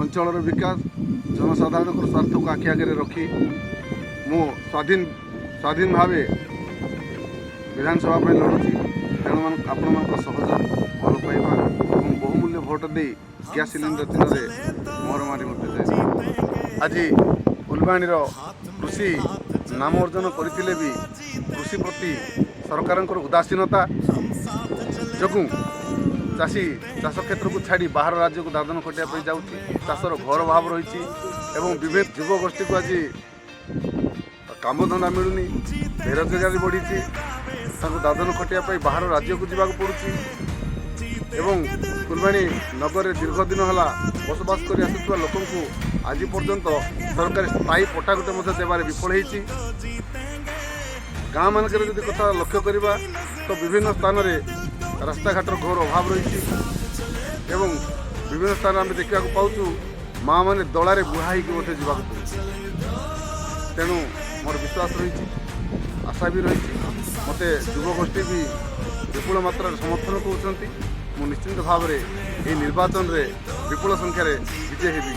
ଅଞ୍ଚଳର ବିକାଶ, ଜନସାଧାରଣଙ୍କର ସ୍ୱାର୍ଥକୁ ଆଖି ଆଗରେ ରଖି ମୁଁ ସ୍ୱାଧୀନ ଭାବେ ବିଧାନସଭା ପାଇଁ ଲଢ଼ୁଛି। ତେଣୁ ଆପଣମାନଙ୍କ ସହଯୋଗ, ଭଲ ପାଇବା ଏବଂ ବହୁମୂଲ୍ୟ ଭୋଟ ଦେଇ ଗ୍ୟାସ୍ ସିଲିଣ୍ଡର ଚିହ୍ନରେ ମୋହର ମାରି ମୋତେ ଯାଏ। ଆଜି ଫୁଲବାଣୀର କୃଷି ନାମ ଅର୍ଜନ କରିଥିଲେ ବି କୃଷି ପ୍ରତି ସରକାରଙ୍କର ଉଦାସୀନତା ଯୋଗୁଁ ଚାଷୀ ଚାଷ କ୍ଷେତ୍ରକୁ ଛାଡ଼ି ବାହାର ରାଜ୍ୟକୁ ଦାଦନ ଖଟିବା ପାଇଁ ଯାଉଛି। ଚାଷର ଘୋର ଅଭାବ ରହିଛି ଏବଂ ବିଭିନ୍ନ ଯୁବଗୋଷ୍ଠୀକୁ ଆଜି କାମଧନ୍ଦା ମିଳୁନି, ବେରୋଜଗାରୀ ବଢ଼ିଛି, ତାଙ୍କୁ ଦାଦନ ଖଟିବା ପାଇଁ ବାହାର ରାଜ୍ୟକୁ ଯିବାକୁ ପଡ଼ୁଛି। ଏବଂ ଫୁଲବାଣୀ ନଗରରେ ଦୀର୍ଘ ଦିନ ହେଲା ବସବାସ କରି ଆସୁଥିବା ଲୋକଙ୍କୁ ଆଜି ପର୍ଯ୍ୟନ୍ତ ସରକାରୀ ସ୍ଥାୟୀ ପଟ୍ଟା ଗୋଟେ ମଧ୍ୟ ଦେବାରେ ବିଫଳ ହେଇଛି। ଗାଁ ମାନଙ୍କରେ ଯଦି କଥା ଲକ୍ଷ୍ୟ କରିବା ତ ବିଭିନ୍ନ ସ୍ଥାନରେ ରାସ୍ତାଘାଟର ଘୋର ଅଭାବ ରହିଛି ଏବଂ ବିଭିନ୍ନ ସ୍ଥାନରେ ଆମେ ଦେଖିବାକୁ ପାଉଛୁ, ମା ମାନେ ଦଳାରେ ବୁହା ହେଇକି ମଧ୍ୟ ଯିବାକୁ ପଡ଼ୁଛି। ତେଣୁ ମୋର ବିଶ୍ୱାସ ରହିଛି, ଆଶା ବି ରହିଛି, ମୋତେ ଯୁବଗୋଷ୍ଠୀ ବି ବିପୁଳ ମାତ୍ରାରେ ସମର୍ଥନ କରୁଛନ୍ତି, ମୁଁ ନିଶ୍ଚିନ୍ତ ଭାବରେ ଏହି ନିର୍ବାଚନରେ ବିପୁଳ ସଂଖ୍ୟାରେ ବିଜୟ ହେବି।